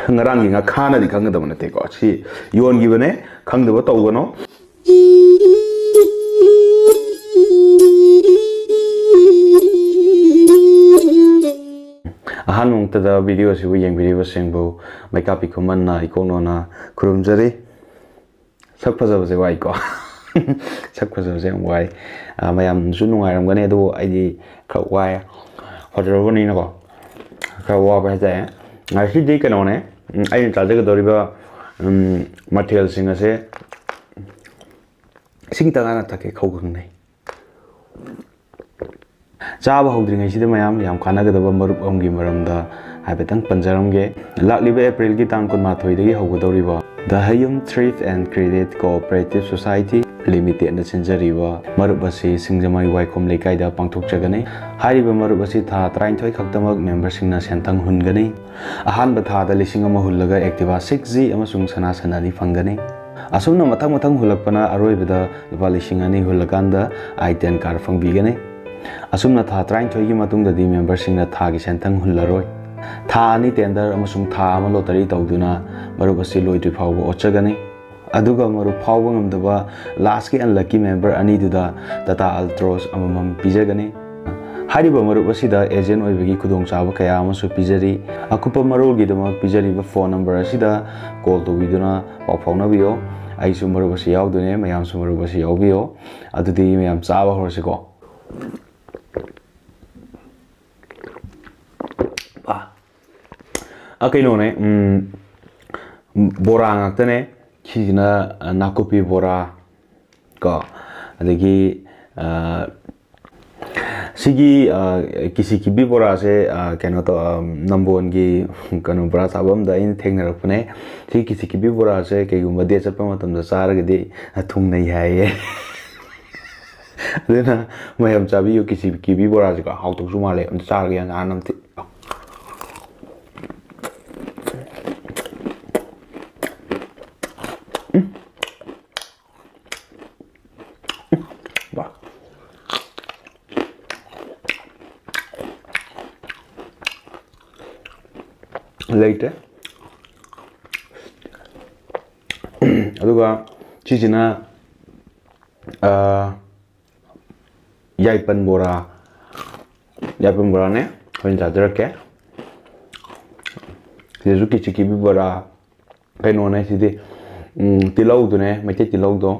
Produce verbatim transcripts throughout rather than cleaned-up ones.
ꯉꯔꯥꯡꯒꯤ ꯉꯥꯈꯥꯅꯗꯤ ꯈꯪꯒꯗꯕ ꯅꯠꯇꯦꯀꯣ, ꯁꯤ ꯌꯣꯟꯈꯤꯕꯅꯦ, ꯈꯪꯗꯕ ꯇꯧꯒꯅꯣ꯫ ꯑꯍꯥꯟꯕ ꯃꯛꯇꯗ ꯚꯤꯗꯤꯑꯣꯁꯤꯕꯨ ꯌꯦꯡꯕꯤꯔꯤꯕꯁꯤꯡꯕꯨ ꯃꯩꯀꯥꯄꯤ ꯈꯨꯃꯟꯅ ꯏꯀꯣꯛꯅꯣꯅ ꯈꯨꯔꯨꯝꯖꯔꯤ꯫ ꯁꯛ ꯐꯖꯕꯁꯦ ꯋꯥꯏꯀꯣ꯫ ꯁꯛ ꯐꯖꯕꯁꯦ ꯌꯥꯝ ꯋꯥꯏ꯫ ꯑ, ꯃꯌꯥꯝꯁꯨ ꯅꯨꯡꯉꯥꯏꯔꯝꯒꯅꯤ, ꯑꯗꯨꯕꯨ ꯑꯩꯗꯤ ꯈꯔ ꯋꯥꯏ꯫ ꯐꯖꯔꯕꯅꯤꯅꯀꯣ, ꯈꯔ ꯋꯥꯕ ꯍꯥꯏꯇꯥꯔꯦ꯫ ꯉꯁꯤꯗꯤ ꯀꯩꯅꯣꯅꯦ, ꯎꯝ, ꯑꯩꯅ ꯆꯥꯖꯒꯗꯧꯔꯤꯕ, ꯎꯝ, ꯃꯊꯦꯜꯁꯤꯡ ꯑꯁꯦ ꯏꯁꯤꯡ ꯇꯉꯥꯏꯅ ꯊꯛꯀꯦ ꯈꯧ ꯈꯪꯅꯩ꯫ ꯆꯥꯕ ꯍꯧꯗ꯭ꯔꯤꯉꯩꯁꯤꯗ ꯃꯌꯥꯝ ꯌꯥꯝ ꯀꯥꯟꯅꯒꯗꯕ ꯃꯔꯨꯞ ꯑꯃꯒꯤ ꯃꯔꯝꯗ ꯍꯥꯏꯐꯦꯠꯇꯪ ꯄꯟꯖꯔꯝꯒꯦ꯫ ꯂꯥꯛꯂꯤꯕ ꯑꯦꯄ꯭ꯔꯤꯜꯒꯤ ꯇꯥꯡ ꯀꯨꯟꯃꯥꯊꯣꯏꯗꯒꯤ ꯍꯧꯒꯗꯧꯔꯤꯕ The Hayum Thrift and Credit Cooperative Society Limitedꯅ ꯁꯤꯟꯖꯔꯤꯕ ꯃꯔꯨꯞ ꯑꯁꯤ ꯁꯤꯡꯖꯃꯩ ꯋꯥꯏꯈꯣꯝ ꯂꯩꯀꯥꯏꯗ ꯄꯥꯡꯊꯣꯛꯆꯒꯅꯤ꯫ ꯍꯥꯏꯔꯤꯕ ꯃꯔꯨꯞ ꯑꯁꯤ ꯊꯥ ꯇꯔꯥꯅꯤꯊꯣꯏ ꯈꯛꯇꯃꯛ ꯃꯦꯝꯕꯔꯁꯤꯡꯅ ꯁꯦꯟꯊꯪ ꯍꯨꯟꯒꯅꯤ꯫ ꯑꯍꯥꯟꯕ ꯊꯥꯗ ꯂꯤꯁꯤꯡ ꯑꯃ ꯍꯨꯜꯂꯒ Activa six G ꯑꯃꯁꯨꯡ ꯁꯅꯥ ꯁꯟ ꯑꯅꯤ ꯐꯪꯒꯅꯤ꯫ ꯑꯁꯨꯝꯅ ꯃꯊꯪ ꯃꯊꯪ ꯍꯨꯜꯂꯛꯄꯅ ꯑꯔꯣꯏꯕꯗ ꯂꯨꯄꯥ ꯂꯤꯁꯤꯡ ꯑꯅꯤ ꯍꯨꯜꯂꯀꯥꯟꯗ i ten card ꯐꯪꯕꯤꯒꯅꯤ꯫ ꯑꯁꯨꯝꯅ ꯊꯥ ꯇꯔꯥꯅꯤꯊꯣꯏꯒꯤ ꯃꯇꯨꯡꯗꯗꯤ ꯃꯦꯝꯕꯔꯁꯤꯡꯅ ꯊꯥꯒꯤ ꯁꯦꯟꯊꯪ ꯍꯨꯜꯂꯔꯣꯏ꯫ ꯊꯥ ꯑꯅꯤ tender ꯑꯃꯁꯨꯡ ꯊꯥ ꯑꯃ lottery ꯇꯧꯗꯨꯅ ꯃꯔꯨꯞ ꯑꯁꯤ ꯂꯣꯏꯗ꯭ꯔꯤ ꯐꯥꯎꯕ ꯑꯣꯠꯆꯒꯅꯤ꯫ ꯑꯗꯨꯒ ꯃꯔꯨꯞ ꯐꯥꯎꯕ ꯉꯝꯗꯕ lastꯀꯤ unlucky member ꯑꯅꯤꯗꯨꯗ Tata Altroz ꯑꯃꯃꯝ ꯄꯤꯖꯒꯅꯤ꯫ ꯍꯥꯏꯔꯤꯕ ꯃꯔꯨꯞ ꯑꯁꯤꯗ agent ꯑꯣꯏꯕꯒꯤ ꯈꯨꯗꯣꯡꯆꯥꯕ ꯀꯌꯥ ꯑꯃꯁꯨ ꯄꯤꯖꯔꯤ꯫ ꯑꯀꯨꯞꯄ ꯃꯔꯣꯜꯒꯤꯗꯃꯛ ꯄꯤꯖꯔꯤꯕ phone number ꯑꯁꯤꯗ call ꯇꯧꯕꯤꯗꯨꯅ ꯄꯥꯎ ꯐꯥꯎꯅꯕꯤꯌꯣ꯫ ꯑꯩꯁꯨ ꯃꯔꯨꯞ ꯑꯁꯤ ꯌꯥꯎꯗꯣꯏꯅꯦ, ꯃꯌꯥꯝꯁꯨ ꯃꯔꯨꯞ ꯑꯁꯤ ꯌꯥꯎꯕꯤꯌꯣ꯫ ꯑꯗꯨꯗꯤ ꯃꯌꯥꯝ ꯆꯥꯕ ꯍꯧꯔꯁꯤꯀꯣ꯫ ꯑ, ꯑ, ꯀꯩꯅꯣꯅꯦ, ꯎꯝ, ꯕꯣꯔꯥ ꯉꯥꯛꯇꯅꯦ꯫ ꯁꯤꯁꯤꯅ, ꯑ, ꯅꯥꯀꯨꯞꯄꯤ ꯕꯣꯔꯥ ꯀꯣ, ꯑꯗꯒꯤ, ꯑ, ꯁꯤꯒꯤ, ꯑ, ꯀꯤꯁꯤ ꯀꯤꯕꯤ ꯕꯣꯔꯥꯁꯦ, ꯑ, ꯀꯩꯅꯣ ꯇꯧ-, ꯑ, ꯅꯝꯕꯣꯜꯒꯤ ꯀꯩꯅꯣ ꯕꯣꯔꯥ ꯆꯥꯐꯝꯗ ꯑꯩꯅ ꯊꯦꯡꯅꯔꯛꯄꯅꯦ꯫ ꯁꯤ ꯀꯤꯁꯤ ꯀꯤꯕꯤ ꯕꯣꯔꯥꯁꯦ ꯀꯩꯒꯨꯝꯕ date ꯆꯠꯄ ꯃꯇꯝꯗ ꯆꯥꯔꯒꯗꯤ ꯊꯨꯡꯅꯩ ꯍꯥꯏꯌꯦ꯫ ꯑꯗꯨꯅ ꯃꯌꯥꯝ ꯆꯥꯕꯤꯌꯨ, ꯀꯤꯁꯤ ꯀꯤꯕꯤ ꯕꯣꯔꯥꯁꯦꯀꯣ꯫ ꯍꯥꯎꯗꯧꯁꯨ ꯃꯥꯜꯂꯦ꯫ ꯑꯝꯇ ꯆꯥꯔꯒ ꯌꯦꯡꯉꯣ, ꯍꯥꯟꯅ ꯑꯝꯇ꯫ ꯎꯝ꯫ ꯂꯩꯇꯦ꯫ ꯑꯗꯨꯒ ꯁꯤꯁꯤꯅ, ꯑ, ꯌꯥꯏꯄꯟ ꯕꯣꯔꯥ, ꯌꯥꯏꯄꯟ ꯕꯣꯔꯥꯅꯦ꯫ ꯍꯣꯔꯦꯟ ꯆꯥꯖꯔꯛꯀꯦ꯫ ꯁꯤꯗꯁꯨ ꯀꯤꯆꯤ ꯀꯤꯕꯤ ꯕꯣꯔꯥ, ꯀꯩꯅꯣꯅꯦ ꯁꯤꯗꯤ, ꯎꯝ, ꯇꯤꯜꯍꯧꯗꯨꯅꯦ, ꯃꯩꯇꯩ ꯇꯤꯜꯍꯧꯗꯣ꯫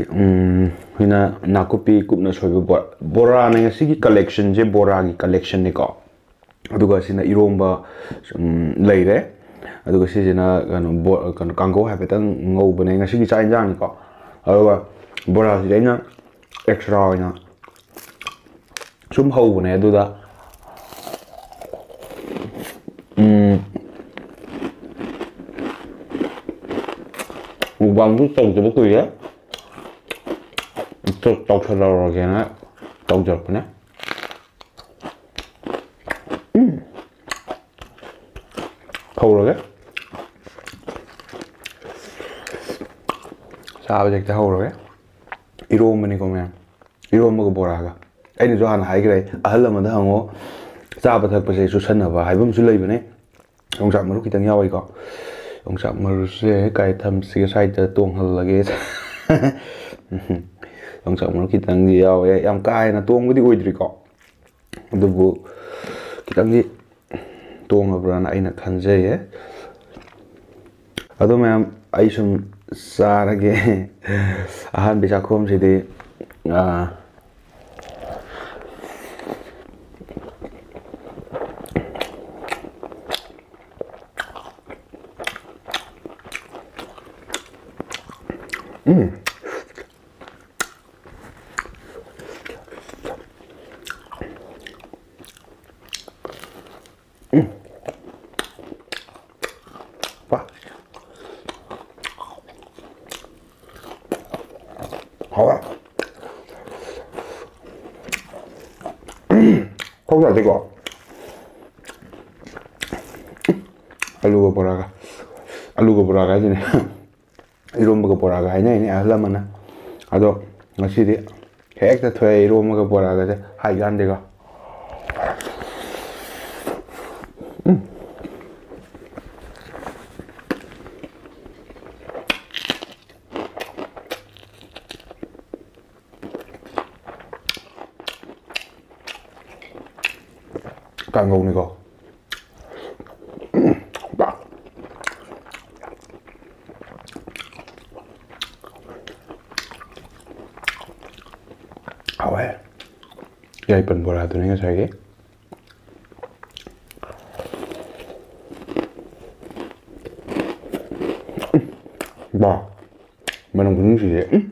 ꯎꯝ, ꯁꯤꯅ ꯅꯥꯀꯨꯞꯄꯤ ꯀꯨꯞꯅ ꯁꯣꯏꯕ ꯕꯣꯔꯥ꯫ ꯕꯣꯔꯥꯅꯦ ꯉꯁꯤꯒꯤ collectionꯁꯦ, ꯕꯣꯔꯥꯒꯤ collectionꯅꯤꯀꯣ꯫ ꯑꯗꯨꯒ ꯁꯤꯅ ꯏꯔꯣꯝꯕ, ꯎꯝ, ꯂꯩꯔꯦ꯫ ꯑꯗꯨꯒ ꯁꯤꯁꯤꯅ ꯀꯩꯅꯣ, ꯕꯣ-, ꯀꯩꯅꯣ, ꯀꯥꯡꯒꯧ ꯍꯥꯏꯐꯦꯠꯇꯪ ꯉꯧꯕꯅꯦ ꯉꯁꯤꯒꯤ ꯆꯥꯛ ꯌꯦꯟꯁꯥꯡꯅꯤꯀꯣ꯫ ꯑꯗꯨꯒ ꯕꯣꯔꯥꯁꯤꯗꯤ ꯑꯩꯅ extra ꯑꯣꯏꯅ ꯁꯨꯝ ꯍꯧꯕꯅꯦ ꯑꯗꯨꯗ꯫ ꯎꯝ, mukbangꯁꯨ ꯇꯧꯗꯕ ꯀꯨꯏꯔꯦ꯫ ꯇꯧ-, ꯇꯧꯁꯜꯍꯧꯔꯒꯦꯅ ꯇꯧꯖꯔꯛꯄꯅꯦ꯫ ꯎꯝ꯫ ꯍꯧꯔꯒꯦ꯫ ꯆꯥꯕꯁꯦ ꯍꯦꯛꯇ ꯍꯧꯔꯒꯦ꯫ ꯏꯔꯣꯝꯕꯅꯤꯀꯣ ꯃꯌꯥꯝ꯫ ꯏꯔꯣꯝꯕꯒ ꯕꯣꯔꯥꯒ꯫ ꯑꯩꯅꯁꯨ ꯍꯥꯟꯅ ꯍꯥꯏꯈ꯭ꯔꯦ, ꯑꯍꯜ ꯑꯃꯗ ꯍꯪꯉꯣ, ꯆꯥꯕ ꯊꯛꯄꯁꯦ ꯆꯨꯁꯟꯅꯕ ꯍꯥꯏꯕ ꯑꯃꯁꯨ ꯂꯩꯕꯅꯦ꯫ ꯌꯣꯡꯆꯥꯛ ꯃꯔꯨ ꯈꯤꯇꯪ ꯌꯥꯎꯋꯤꯀꯣ꯫ ꯌꯣꯡꯆꯥꯛ ꯃꯔꯨꯁꯦ ꯀꯥꯏ ꯊꯝꯁꯤꯒꯦ? ꯁ꯭ꯋꯥꯏꯗ ꯇꯣꯡꯍꯜꯂꯒꯦ꯫ ꯌꯣꯡꯆꯥꯛ ꯃꯔꯨ ꯈꯤꯇꯪꯗꯤ ꯌꯥꯎꯋꯦ꯫ ꯌꯥꯝ ꯀꯥ ꯍꯦꯟꯅ ꯇꯣꯡꯕꯗꯤ ꯑꯣꯏꯗ꯭ꯔꯤꯀꯣ꯫ ꯑꯗꯨꯕꯨ ꯈꯤꯇꯪꯗꯤ ꯇꯣꯡꯉꯕ꯭ꯔꯅ ꯑꯩꯅ ꯈꯟꯖꯩꯌꯦ꯫ ꯑꯗꯣ ꯃꯌꯥꯝ, ꯑꯩ ꯁꯨꯝ ꯆꯥꯔꯒꯦ꯫ ꯑꯍꯥꯟꯕ ꯆꯥꯛꯈꯣꯝꯁꯤꯗꯤ, ꯑꯥ, ꯎꯝ꯫ ꯎꯝ꯫ ꯄꯥ꯫ ꯍꯥꯎꯋꯦ꯫ ꯎꯝ꯫ ꯊꯣꯛ ꯌꯥꯗꯦꯀꯣ꯫ ꯑꯂꯨꯒ ꯕꯣꯔꯥꯒ꯫ ꯑꯂꯨꯒ ꯕꯣꯔꯥꯒ ꯍꯥꯏꯁꯤꯅꯦ꯫ ꯏꯔꯣꯝꯕꯒ ꯕꯣꯔꯥꯒ ꯍꯥꯏꯅꯩꯅꯦ ꯑꯍꯜ ꯂꯃꯟꯅ꯫ ꯑꯗꯣ ꯉꯁꯤꯗꯤ ꯍꯦꯛꯇ ꯊꯣꯛꯑꯦ ꯏꯔꯣꯝꯕꯒ ꯕꯣꯔꯥꯒꯁꯦ ꯍꯥꯏꯀꯥꯟꯗꯦꯀꯣ꯫ ꯎꯝ꯫ ꯀꯥꯡꯒꯧꯅꯤꯀꯣ꯫ ꯕꯥ꯫ ꯍꯥꯎꯋꯦ꯫ ꯌꯥꯏꯄꯟ ꯕꯣꯔꯥꯗꯨꯅꯤ ꯉꯁꯥꯏꯒꯤ꯫ ꯕꯥ꯫ ꯃꯅꯝ ꯈꯨꯅꯨꯡꯁꯤꯁꯦ꯫ ꯎꯝ꯫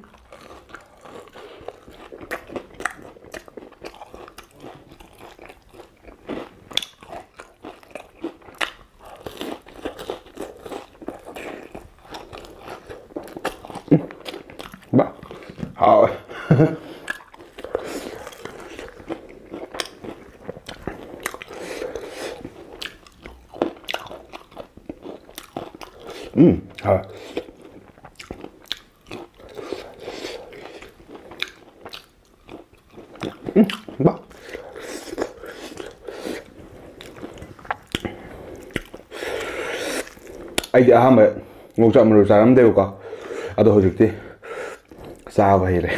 ꯕꯥ꯫ ꯍꯥꯎꯋꯦ꯫ ꯎꯝ, ꯍꯥꯎꯋꯦ꯫ ꯎꯝ, ꯕꯥ꯫ ꯑꯩꯗꯤ ꯑꯍꯥꯟꯕ ꯌꯣꯡꯆꯥꯛ ꯃꯔꯨ ꯆꯥꯔꯝꯗꯦꯕꯀꯣ, ꯑꯗꯣ ꯍꯧꯖꯤꯛꯇꯤ ꯆꯥꯕ ꯍꯩꯔꯦ꯫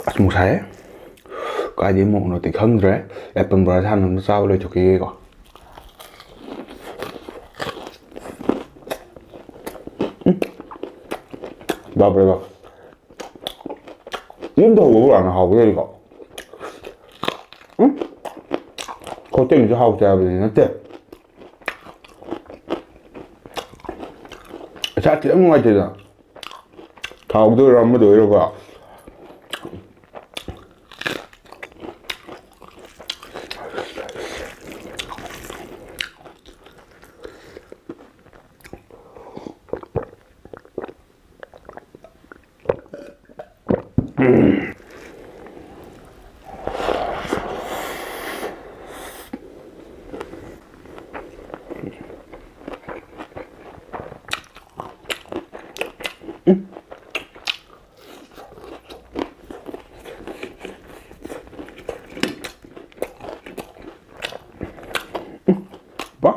ꯑꯁ, ꯑꯃꯨꯛ ꯁꯥꯏꯌꯦ꯫ ꯀꯥꯏꯗꯩ ꯃꯣꯔꯣꯛꯅꯣꯗꯤ ꯈꯪꯗ꯭ꯔꯦ꯫ ꯑꯦꯄꯜ ꯕꯣꯔꯥ ꯍꯥꯟꯅ ꯑꯝꯇ ꯆꯥꯕ ꯂꯣꯏꯊꯣꯛꯈꯤꯒꯦꯀꯣ꯫ ꯎꯝ꯫ ꯕꯥꯞ ꯔꯦ ꯕꯥꯞ꯫ ꯌꯨꯝꯗ ꯍꯧꯕ ꯕꯣꯔꯥꯅ ꯍꯥꯎꯕ ꯂꯩꯀꯣ꯫ ꯎꯝ? ꯍꯣꯇꯦꯜꯒꯤꯁꯨ ꯍꯥꯎꯇꯦ ꯍꯥꯏꯕꯗꯤ ꯅꯠꯇꯦ꯫ ꯏꯁꯥ ꯈꯤꯇꯪ ꯅꯨꯡꯉꯥꯏꯇꯦꯗꯅ꯫ ꯊꯥꯎꯗ ꯑꯣꯏꯔꯣ ꯑꯃꯗ ꯑꯣꯏꯔꯣꯀꯣ꯫ ꯕꯥ꯫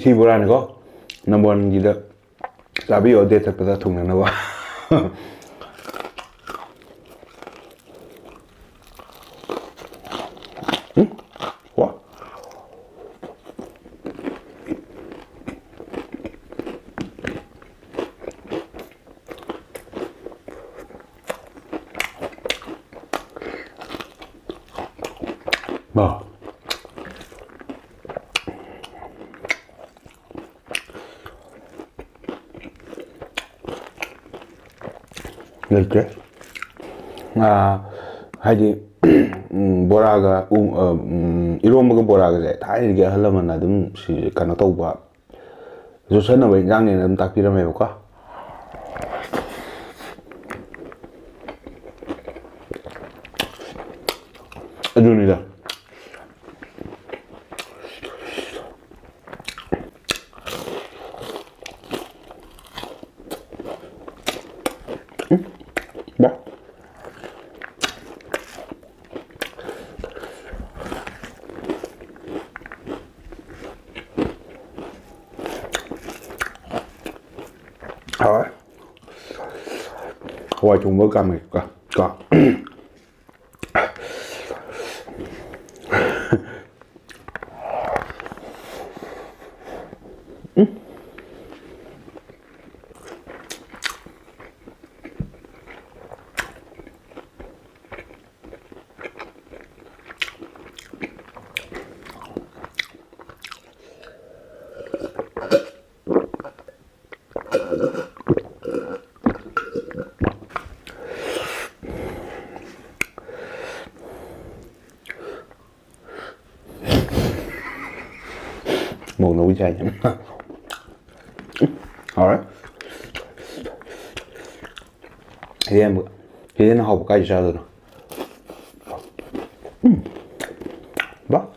ꯁꯤ ꯕꯣꯔꯥꯅꯤꯀꯣ, ꯅꯝꯕꯣꯜꯒꯤꯗ ꯆꯥꯕꯤꯌꯣ, date ꯆꯠꯄꯗ ꯊꯨꯡꯅꯅꯕ꯫ ꯎꯝ, ꯋꯥ꯫ ꯃꯥ꯫ ꯂꯩꯇ꯭ꯔꯦ꯫ ꯑꯥ, ꯍꯥꯏꯗꯤ, ꯎꯝ, ꯕꯣꯔꯥꯒ, ꯎ-, ꯑ, ꯎꯝ, ꯏꯔꯣꯝꯕꯒ ꯕꯣꯔꯥꯒꯁꯦ ꯊꯥꯏꯅꯒꯤ ꯑꯍꯜ ꯂꯃꯟꯅ ꯑꯗꯨꯝ ꯁꯤ-, ꯀꯩꯅꯣ ꯇꯧꯕ, ꯌꯣꯠꯁꯟꯅꯕ ꯏꯟꯖꯥꯡꯅꯦꯅ ꯑꯗꯨꯝ ꯇꯥꯛꯄꯤꯔꯝꯃꯦꯕꯀꯣ꯫ ꯑꯗꯨꯅꯤꯗ꯫ ꯎꯝ, ꯕꯥ꯫ ꯍꯥꯎꯋꯦ꯫ ꯍꯋꯥꯏ ꯊꯣꯡꯕ ꯀꯥꯡꯃꯦꯠꯀ ꯀꯣ꯫ ꯃꯧꯅ ꯎꯏ ꯆꯥꯏꯅꯦ꯫ ꯍꯥꯎꯔꯦ꯫ ꯏꯔꯦꯟꯕ, ꯏꯔꯦꯟ ꯍꯥꯎꯕ ꯀꯥꯏꯗ ꯆꯥꯗꯣꯏꯅꯣ? ꯎꯝ꯫ ꯕꯥ꯫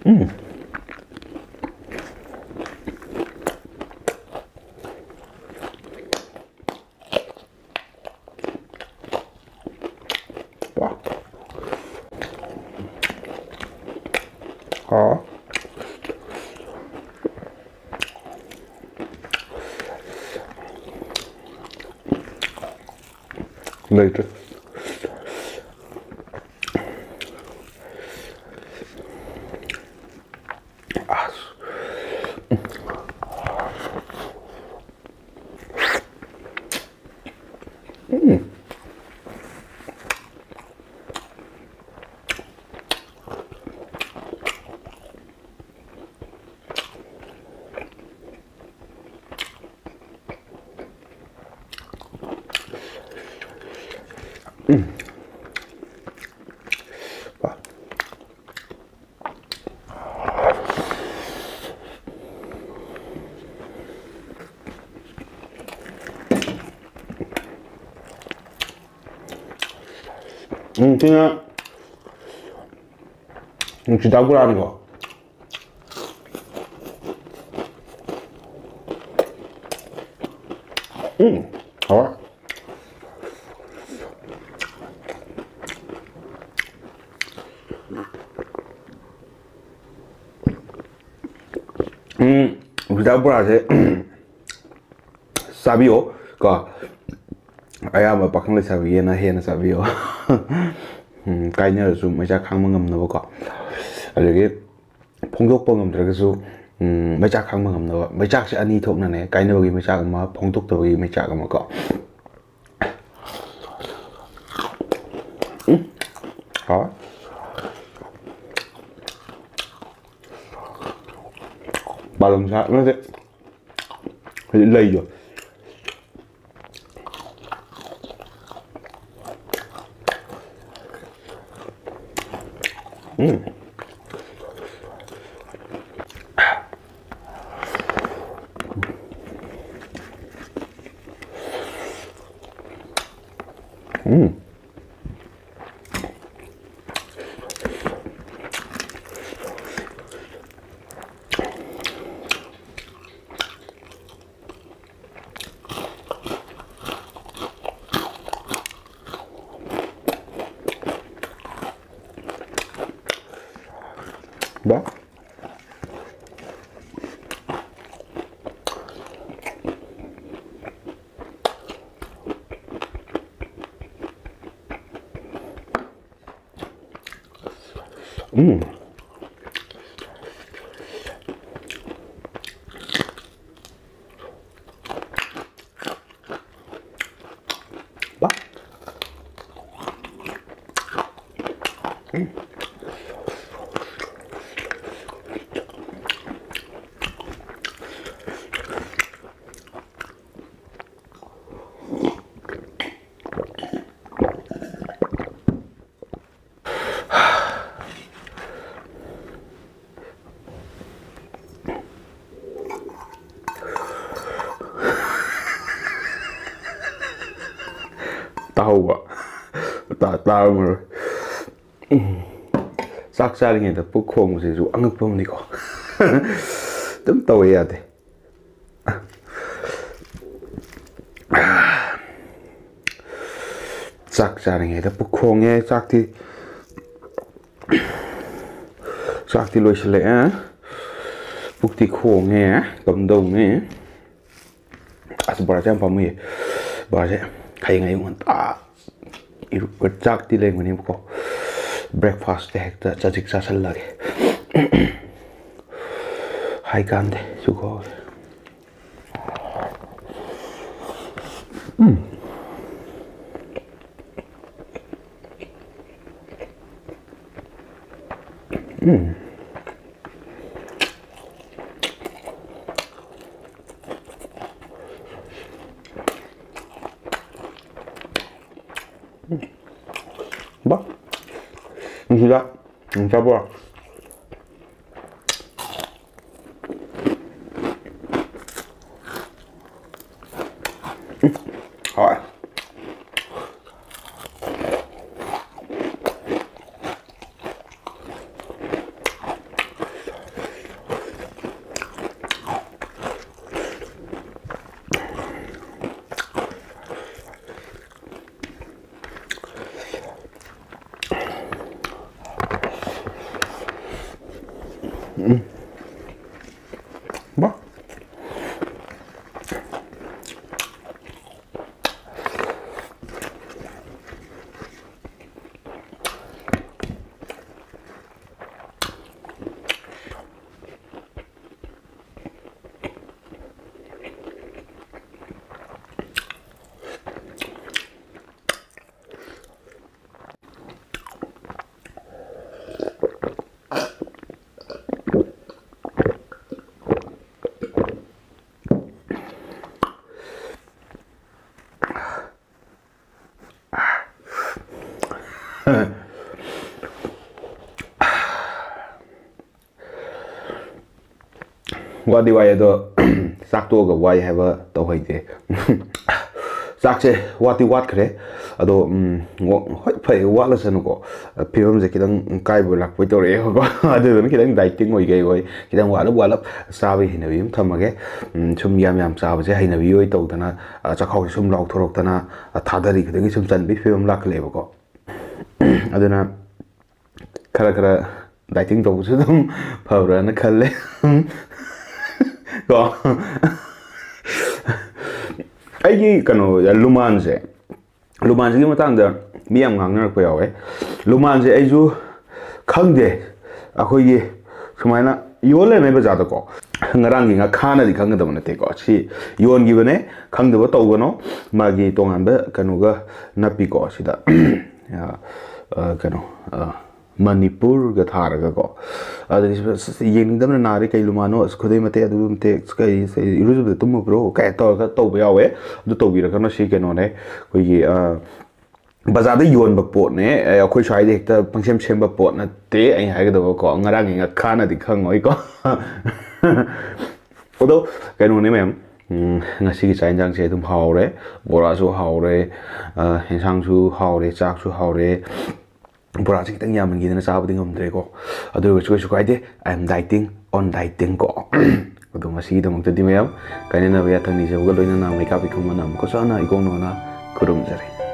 ꯎꯝ꯫ ꯋꯥ꯫ ꯂꯩꯇ꯭ꯔꯦ꯫ ꯎꯝ, ꯁꯤꯅ ꯅꯨꯡꯁꯤꯗꯥꯛ ꯕꯣꯔꯥꯅꯤꯀꯣ꯫ ꯎꯝ, ꯍꯥꯎꯔꯦ꯫ ꯎꯝ, ꯅꯨꯡꯁꯤꯗꯥꯛ ꯕꯣꯔꯥꯁꯦ ꯆꯥꯕꯤꯌꯣ ꯀꯣ꯫ ꯑꯌꯥꯝꯕ ꯄꯥꯈꯪ ꯂꯩꯁꯥꯕꯤꯒꯤꯅ ꯍꯦꯟꯅ ꯆꯥꯕꯤꯌꯣ꯫ ꯎꯝ, ꯀꯥꯏꯅꯔꯁꯨ ꯃꯩꯆꯥꯛ ꯈꯥꯡꯕ ꯉꯝꯅꯕꯀꯣ꯫ ꯑꯗꯒꯤ ꯐꯣꯡꯗꯣꯛꯄ ꯉꯝꯗ꯭ꯔꯒꯁꯨ, ꯎꯝ, ꯃꯩꯆꯥꯛ ꯈꯥꯡꯕ ꯉꯝꯅꯕ꯫ ꯃꯩꯆꯥꯛꯁꯦ ꯑꯅꯤ ꯊꯣꯛꯅꯅꯦ, ꯀꯥꯏꯅꯕꯒꯤ ꯃꯩꯆꯥꯛ ꯑꯃ, ꯐꯣꯡꯗꯣꯛꯇꯕꯒꯤ ꯃꯩꯆꯥꯛ ꯑꯃ ꯀꯣ꯫ ꯎꯝ, ꯍꯥꯎꯋꯦ꯫ ꯕꯥꯂꯣꯡ ꯁꯥ ꯅꯠꯇꯦ, ꯍꯧꯖꯤꯛ ꯂꯩꯗꯣ꯫ ꯎꯝ꯫ ꯎꯝ꯫ ꯕꯥ꯫ ꯎꯝ꯫ ꯕꯥ꯫ ꯎꯝ꯫ ꯇꯥꯍꯧꯕ꯫ ꯇꯥ-, ꯇꯥꯔꯝꯃꯔꯣꯏ꯫ ꯎꯝ꯫ ꯆꯥꯛ ꯆꯥꯔꯤꯉꯩꯗ ꯄꯨꯛ ꯈꯣꯡꯕꯁꯤꯁꯨ ꯑꯉꯛꯄ ꯑꯃꯅꯤꯀꯣ꯫ ꯑꯗꯨꯝ ꯇꯧꯋꯦ, ꯌꯥꯗꯦ꯫ ꯆꯥꯛ ꯆꯥꯔꯤꯉꯩꯗ ꯄꯨꯛ ꯈꯣꯡꯉꯦ, ꯆꯥꯛꯇꯤ, ꯆꯥꯛꯇꯤ ꯂꯣꯏꯁꯤꯜꯂꯛꯑꯦ, ꯄꯨꯛꯇꯤ ꯈꯣꯡꯉꯦ, ꯀꯝꯗꯧꯅꯤ? ꯑꯁ, ꯕꯣꯔꯥꯁꯦ ꯌꯥꯝ ꯄꯥꯝꯃꯨꯏꯌꯦ꯫ ꯕꯣꯔꯥꯁꯦ ꯍꯌꯦꯡ ꯑꯌꯨꯛ ꯉꯟꯇꯥ ꯏꯔꯨ-, ꯆꯥꯛꯇꯤ ꯂꯩꯔꯝꯒꯅꯦꯕꯀꯣ꯫ Breakfast ꯍꯦꯛꯇ ꯆꯖꯤꯛ ꯆꯥꯁꯜꯂꯒꯦ꯫ ꯍꯥꯏ ꯀꯥꯟꯗꯦ, ꯁꯨꯀꯣ꯫ ꯎꯝ꯫ ꯎꯝ꯫ ꯕꯥ꯫ ꯅꯨꯡꯁꯤꯗ꯫ ꯅꯨꯡꯁꯥꯕ꯭ꯔꯣ? ꯎꯝ꯫ ꯍꯥꯎꯋꯦ꯫ ꯎꯝ꯫ ꯕꯥ꯫ ꯋꯥꯗꯤ ꯋꯥꯏ ꯑꯗꯣ, ꯆꯥꯛ ꯇꯣꯛꯑꯒ ꯋꯥꯏ ꯍꯥꯏꯕ ꯇꯧꯍꯩꯗꯦ꯫ ꯆꯥꯛꯁꯦ ꯋꯥꯠꯇꯤ ꯋꯥꯠꯈ꯭ꯔꯦ꯫ ꯑꯗꯣ ꯎꯝ, ꯍꯣꯏ, ꯐꯩ, ꯋꯥꯠꯂꯁꯅꯨꯀꯣ꯫ ꯐꯤꯕꯝꯁꯦ ꯈꯤꯇꯪ ꯀꯥꯏꯕ ꯂꯥꯛꯄꯣꯏ ꯇꯧꯔꯛꯑꯦꯕꯀꯣ꯫ ꯑꯗꯨꯗꯨꯅ ꯈꯤꯇꯪ ꯗꯥꯏꯇꯤꯡ ꯑꯣꯏ ꯀꯩ ꯑꯣꯏ, ꯈꯤꯇꯪ ꯋꯥꯠꯂꯞ ꯋꯥꯠꯂꯞ ꯆꯥꯕꯒꯤ ꯍꯩꯅꯕꯤ ꯑꯃ ꯊꯝꯃꯒꯦ꯫ ꯎꯝ, ꯁꯨꯝ ꯌꯥꯝ ꯌꯥꯝ ꯆꯥꯕꯁꯦ ꯍꯩꯅꯕꯤ ꯑꯣꯏ ꯇꯧꯗꯅ, ꯑ, ꯆꯥꯛꯈꯥꯎꯁꯦ ꯁꯨꯝ ꯂꯥꯎꯊꯣꯔꯛꯇꯅ, ꯑ, ꯊꯥꯗꯔꯤ ꯈꯨꯗꯤꯡꯒꯤ ꯁꯨꯝ ꯆꯟꯕꯒꯤ ꯐꯤꯕꯝ ꯂꯥꯛꯈꯠꯂꯛꯑꯦꯕꯀꯣ꯫ ꯑꯗꯨꯅ ꯈꯔ ꯈꯔ ꯗꯥꯏꯇꯤꯡ ꯇꯧꯕꯁꯨ ꯑꯗꯨꯝ ꯐꯕ꯭ꯔꯥꯅ ꯈꯜꯂꯦ꯫ ꯀꯣ, ꯑꯩꯒꯤ ꯀꯩꯅꯣ, ꯂꯨꯃꯥꯟꯁꯦ, ꯂꯨꯃꯥꯟꯁꯤꯒꯤ ꯃꯇꯥꯡꯗ ꯃꯤ ꯌꯥꯝ ꯉꯥꯡꯅꯔꯛꯄ ꯌꯥꯎꯋꯦ꯫ ꯂꯨꯃꯥꯟꯁꯦ ꯑꯩꯁꯨ ꯈꯪꯗꯦ, ꯑꯩꯈꯣꯏꯒꯤ ꯁꯨꯃꯥꯏꯅ ꯌꯣꯜ ꯂꯩꯔꯝꯃꯦ ꯕꯖꯥꯔꯗꯀꯣ꯫ ꯉꯔꯥꯡꯒꯤ ꯉꯥꯈꯥꯅꯗꯤ ꯈꯪꯒꯗꯕ ꯅꯠꯇꯦꯀꯣ, ꯁꯤ ꯌꯣꯟꯈꯤꯕꯅꯦ, ꯈꯪꯗꯕ ꯇꯧꯒꯅꯣ꯫ ꯃꯥꯒꯤ ꯇꯣꯉꯥꯟꯕ ꯀꯩꯅꯣꯒ ꯅꯞꯄꯤꯀꯣ ꯁꯤꯗ꯫ ꯑ, ꯑ, ꯀꯩꯅꯣ, ꯑ, ꯃꯅꯤꯄꯨꯔꯒ ꯊꯥꯔꯒꯀꯣ꯫ ꯑꯗꯨꯗꯤ ꯁ-, ꯁ-, ꯌꯦꯡꯅꯤꯡꯗꯕꯅ ꯅꯥꯔꯦ, ꯀꯩ ꯂꯨꯃꯥꯅꯣ, ꯑꯁ, ꯈꯨꯗꯩ ꯃꯇꯦꯛ, ꯑꯗꯨ ꯃꯇꯦꯛ, ꯀꯩ, ꯀꯩ, ꯏꯔꯨꯖꯕꯗ ꯇꯨꯝꯃꯨꯕ꯭ꯔꯣ ꯀꯥꯏ ꯇꯧꯔꯒ ꯇꯧꯕ ꯌꯥꯎꯋꯦ꯫ ꯑꯗꯨ ꯇꯧꯕꯤꯔꯒꯅꯣ, ꯁꯤ ꯀꯩꯅꯣꯅꯦ, ꯑꯩꯈꯣꯏꯒꯤ, ꯑ, ꯕꯖꯥꯔꯗ ꯌꯣꯟꯕ ꯄꯣꯠꯅꯦ꯫ ꯑꯦ, ꯑꯩꯈꯣꯏ ꯁ꯭ꯋꯥꯏꯗ ꯍꯦꯛꯇ ꯄꯪꯁꯦꯝ ꯁꯦꯝꯕ ꯄꯣꯠ ꯅꯠꯇꯦ꯫ ꯑꯩ ꯍꯥꯏꯒꯗꯕꯀꯣ, ꯉꯔꯥꯡꯒꯤ ꯉꯥꯈꯥꯅꯗꯤ ꯈꯪꯉꯣꯏꯀꯣ꯫ ꯑꯗꯣ ꯀꯩꯅꯣꯅꯦ ꯃꯌꯥꯝ, ꯎꯝ, ꯉꯁꯤꯒꯤ ꯆꯥꯛ ꯌꯦꯟꯁꯥꯡꯁꯦ ꯑꯗꯨꯝ ꯍꯥꯎꯔꯦ, ꯕꯣꯔꯥꯁꯨ ꯍꯥꯎꯔꯦ, ꯑ, ꯌꯦꯟꯁꯥꯡꯁꯨ ꯍꯥꯎꯔꯦ, ꯆꯥꯛꯁꯨ ꯍꯥꯎꯔꯦ꯫ ꯕꯣꯔꯥꯁꯦ ꯈꯤꯇꯪ ꯌꯥꯝꯃꯟꯈꯤꯗꯅ ꯆꯥꯕꯗꯤ ꯉꯝꯗ꯭ꯔꯦꯀꯣ꯫ ꯑꯗꯨ ꯑꯣꯏꯔꯁꯨ ꯀꯩꯁꯨ ꯀꯥꯏꯗꯦ, I am dieting on dieting ꯀꯣ꯫ ꯑꯗꯣ ꯉꯁꯤꯒꯤꯗꯃꯛꯇꯗꯤ ꯃꯌꯥꯝ, ꯀꯥꯏꯅꯅꯕ ꯌꯥꯊꯪ ꯅꯤꯖꯕꯒ ꯂꯣꯏꯅꯅ ꯃꯩꯀꯥꯞ ꯏꯈꯨꯝ ꯃꯅꯥ ꯑꯃꯨꯛꯀꯁꯨ ꯍꯟꯅ ꯏꯀꯣꯡ ꯅꯧꯅ ꯈꯨꯔꯨꯝꯖꯔꯤ꯫